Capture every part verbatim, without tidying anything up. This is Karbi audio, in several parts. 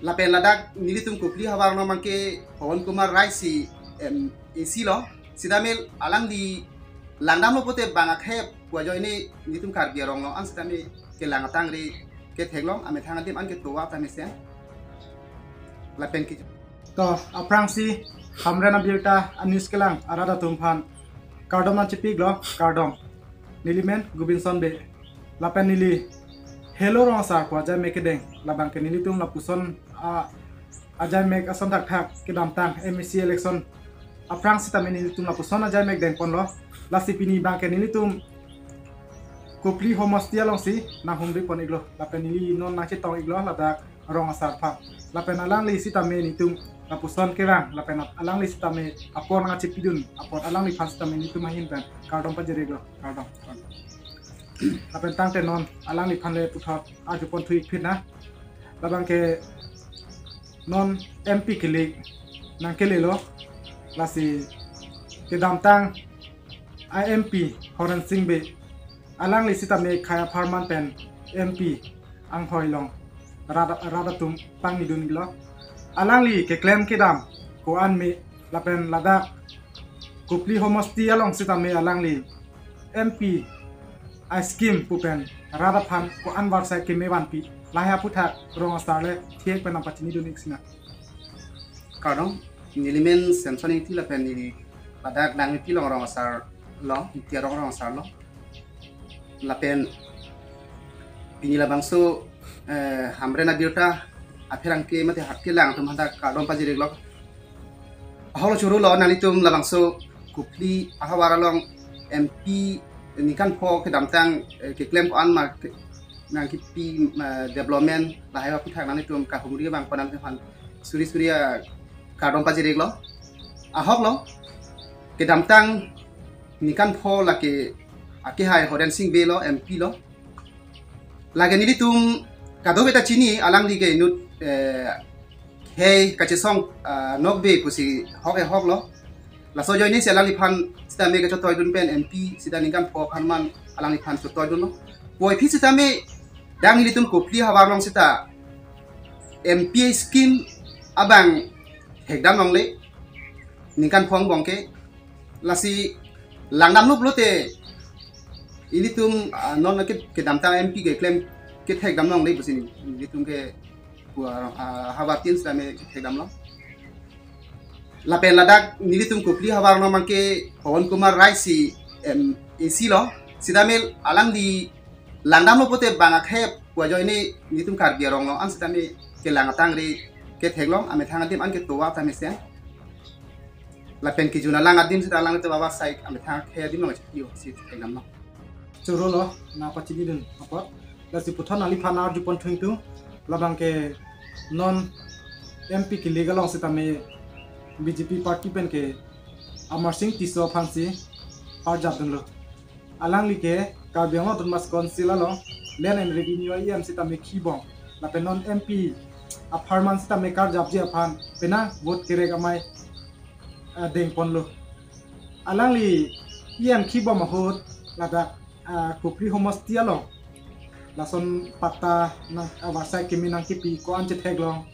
Lapen ladak nelitum Kopili havar along abangke Pawan Kumar Rai si M A C lo. Sitame alangli langdamlo pulote bang akhei pu ajoine nelitum Karbi arong along an sitame kelang atangri ketheklong, amethang adim an ke towa ta mesen. Lapen ke To, aphrangsi Hamren abirta a-news kelang arat atum aphan kardom nangchipiklo, kardom. Neli men Gobinson Bey. Lapen neli Hello Rong Asar pu ajai mek kedeng, labangke nelitum lapuson a, ajai mek ason thakthak kedamtang M A C election aphrang sitame nelitum lapuson ajai mek dengponlo. Lasi pini abangke nelitum Kopili homosti alongsi nanghumri pon-iklo. Lapen neli non nangchetong-iklo ladak Rong Asar aphan. Lapen alangli sitame nelitum lapuson kevang, lapen alangli sitame apor nangchipidun apot alangliphan sitame nelitum ahin pen kardom pajir-iklo, kardom. Lapen tangte non alangliphan le puthot arjupon thu-ik phit na. Labangke non M P kele nangkelelo, lasi kedamtang a M P Horen Sing Bey, alangli sitame khei apharman pen M P anghoi along rat, rat atum pangnidun-iklo. Alangli keklem kedam ko-an me, lapen ladak Kopili homosti along sitame alangli M P a-scheme pu pen rat aphan ko-an varsai keme vanpi, lahai aphuthak Rong Asar le thek pen nangpachinidun-ik sinang. Kardom, neli men Samson Ingti lapen neli ladak Nangmepi along Rong Asar lo, Ingti arong Rong Asar lo. Lapen pini labangso, eh, Hamren abirta apherangke mate hak kelang atum aphanta kardom pajir-iklo. Ahoklo, chorolo, nanglitum labangso Kopili ahavar along M P ningkan pho kedamtang, eh, keklem ko-an ma ke, nangkipi, eh, development lahai aphuthak nanglitum kahumri abang ko-an aphan suri suri akardom pajir-iklo. Ahoklo, kedamtang ningkan pho lake akehai Horen Sing Bey lo, M P lo. Lake nelitum kadokave ta chini, alangli ke inut, eh, khei kachesong, ah, nokbe pusi hok-e hoklo. Laso ajoine si alangliphan sitame kachotoi dun pen M P sita ningkan pho apharman alangliphan chotoi dunlo. Puvoiphit sitame dak nelitum Kopili havar along sita M P scheme abang thekdam longle, ningkan pho angbong ke. Lasi langdamlo pulote ilitum, ah, non ke kedamtang M P keklem kethekdam longle pusi nelitum ke pu, ah, havar tin sitame kethekdamlo. Lapen ladak nelitum Kopili havar along abangke Pawan Kumar Rai si M A C lo. Sitame alangli langdamlo pulote bang akhei pu ajoine nelitum Karbi arong along an sitame kelang atangri ketheklong, amethang adim an ke towa ta mesen. Lapen kejun alang adim sita alang te baba sai amethang akhei adim along chipilo si thekdamlo. Chorolo, nangpachinidun apot. Lasi puthot nangliphan arjupon thu-iktu, labangke non M P kele along sitame B J P party pen ke Amarsing Tisso aphansi arjap dunlo. Alangli ke Karbi Anglong Autonomous Council along Land and Revenue E M sitame khibom. Lapen non M P apharman sitame karjapji aphan penang vote kerek amei, ah, dengponlo. Alangli E M khibom ahut ladak, ah, Kopili homosti along lason patta nang, ah, varsai keme nangkipi ko-an chetheklong.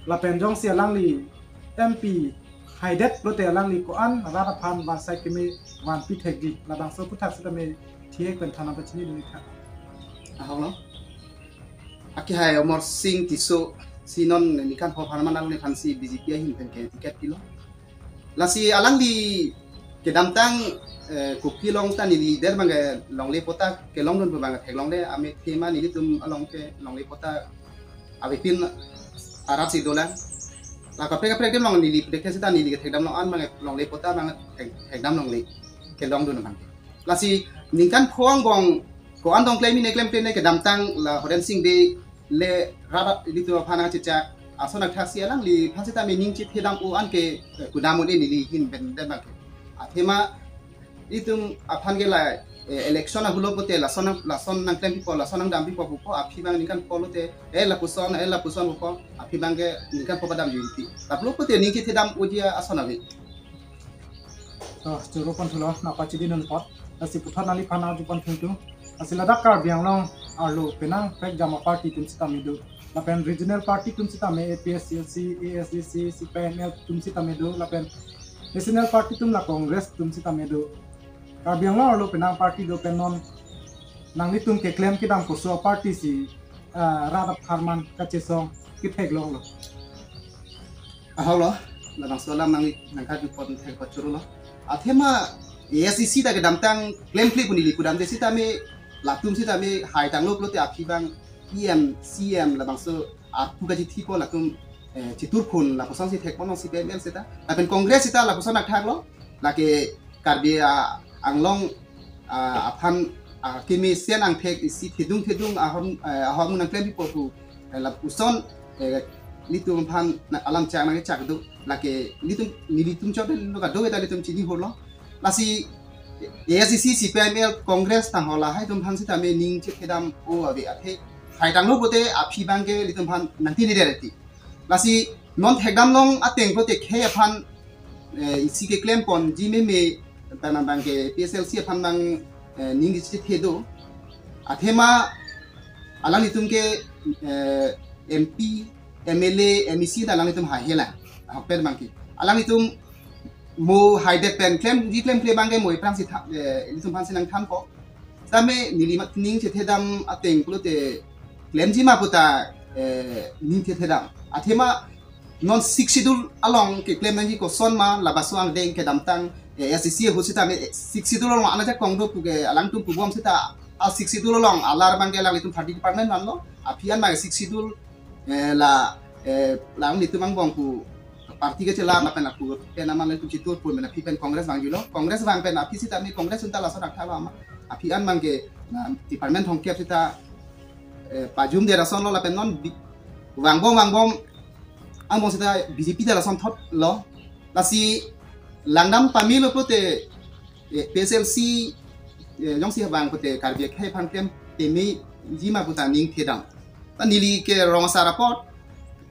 Lapen jongsi alangli M P haidet pulote alangli ko-an rat aphan varsai keme vanpi thekji, labangso aphuthak sitame thek pen than nangpachinidun-ik tha. Ahoklo. Akehai Amarsing Tisso si non ningkan pho apharman alangliphansi B J P ahin pen ke ticket pilo. Lasi alangli kedamtang, eh, Kopili along ta neli der abangke longle patta kelongdun pu abang theklongle, amek thema nelitum along ke longle patta avepin arat si dolang. La kaprek kaprek adim along neli pudek sita neli kethekdam along an abang longle patta abang thek, thekdam longle kelongdun abang. Lasi ningkan pho angbong ko-an tong klem-i ne klemkle ne kedamtang la Horen Sing Bey le rat ilitum aphan nangchechak ason athak si alangliphan sitame ning chethedam-o an ke, eh, kudam un-e neli ahin pen den abangke. Athema itum aphan ke la, eh, election ahutlo pulote lason nang, lason nangklempipo, lason nangdampipo pupo, aphi abang ningkan pho lote, eh, lapuson, eh, lapuson pupo, aphi abangke ningkan pho padamji pulote. Lapulo pulote ning chethedam-oji ason ave. To, choro pon thulo, nangpachinidun apot. Lasi puthot nangliphan arjupon thu-iktu. Lasi ladak Karbi Anglong arlo penang prekjam aparty atum sitame do. Lapen regional party atum sitame A P H L C, A S D C, C P I M L atum sitame do, lapen national party atum la Congress atum sitame do. Karbi Anglong arlo penang party do pen non nanglitum keklem kedam koso a-party si, ah, rat apharman kachesong ketheklonglo. Ahok lo, labangso alam nang nangkhat pon thek pachuru lo. Athema A S D C ta kedamtang klemkle pu neli pudamde sitame latum sitame haitanglo pulote aphi abang E M, C M labangso arpu kachithipo latum, eh, chitur phun lapuson si thekpon C P I M L seta. Lapen Congress seta lapuson athak lo. Lake Karbi, ah, Anglong, ah, aphan, ah, kemesen angthek isi thedung thedung ahormu, eh, ahormu nangklem pipo pu, eh, lapuson, eh, nelitum aphan na alam chak nangchak do. Lake nelitum, nelitum chot lo kado eta nelitum chini hor lo. Lasi A S D C, C P I M L, Congress tangho lahai atum aphan sitame ning chethedam o ave athe. Haitanglo pulote aphi abangke nelitum aphan nangtini dereti. Lasi non thekdam long ateng pulote khei aphan, eh, isi keklem ponji meme, penang abangke P S L C aphan abang, eh, ning isi the do. Athema alanglitum ke, eh, M P, M L A, M E C ta alanglitum haihe lang. Ahokpet abangke. Alanglitum mo haidet pen klemji klemkle abangke mo aphrang si tha, eh, nelitum aphan si nangthanpo. Tame neli mat ning chethedam ateng pulote klemji ma puta, eh, ning chethedam. Athema non Sixth Schedule along keklem nangji koson ma lapuson angdeng kedamtang, eh, A S D C ahut sitame, eh, Sixth Schedule along ana jakong do puke alangtum pubom seta a Sixth Schedule along alar abangke alanglitum thirty department vanlo. Aphi an ma Sixth Schedule, eh, la, eh, alanglitum angbong pu party kachela lapen lapu pen aman latum chitur phun pen aphi pen Congress vangjilo. Congress vang pen aphi sitame Congress unta lason athalo ama. Aphi an abangke na department thomkep seta, eh, pajumde lason lo lapen non bi-, vangbom vangbom angbong seta B J P ta lason thotlo. Lasi langdam pamelo pulote, eh, P S L C, eh, jongsi abang pulote Karbi akhei aphan klem pemeji ma puta ning thedam. Ta neli ke rong asar apot,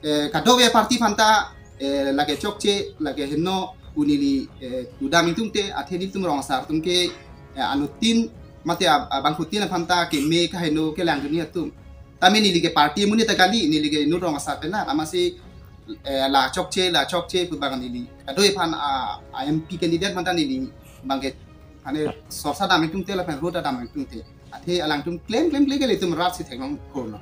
eh, kadokave party aphanta, eh, lake chokche, lake heno pu neli, eh, pudam ingtungte, athe nelitum rong asar atum ke, eh, anuttin mate ab-, abangphutin aphanta keme kaheno kelang duni atum. Tame neli ke party amonit ta kali, neli ke inut rong asar pen na, amatsi, eh, la chokche, la chokche pu abang neli kadokave aphan a, a M P candidate aphanta neli abangke ane sorsa dam ingtungte lapen road ta dam ingtungte. Athe alangtum klem klemkle ke nelitum rat si theklong korlo.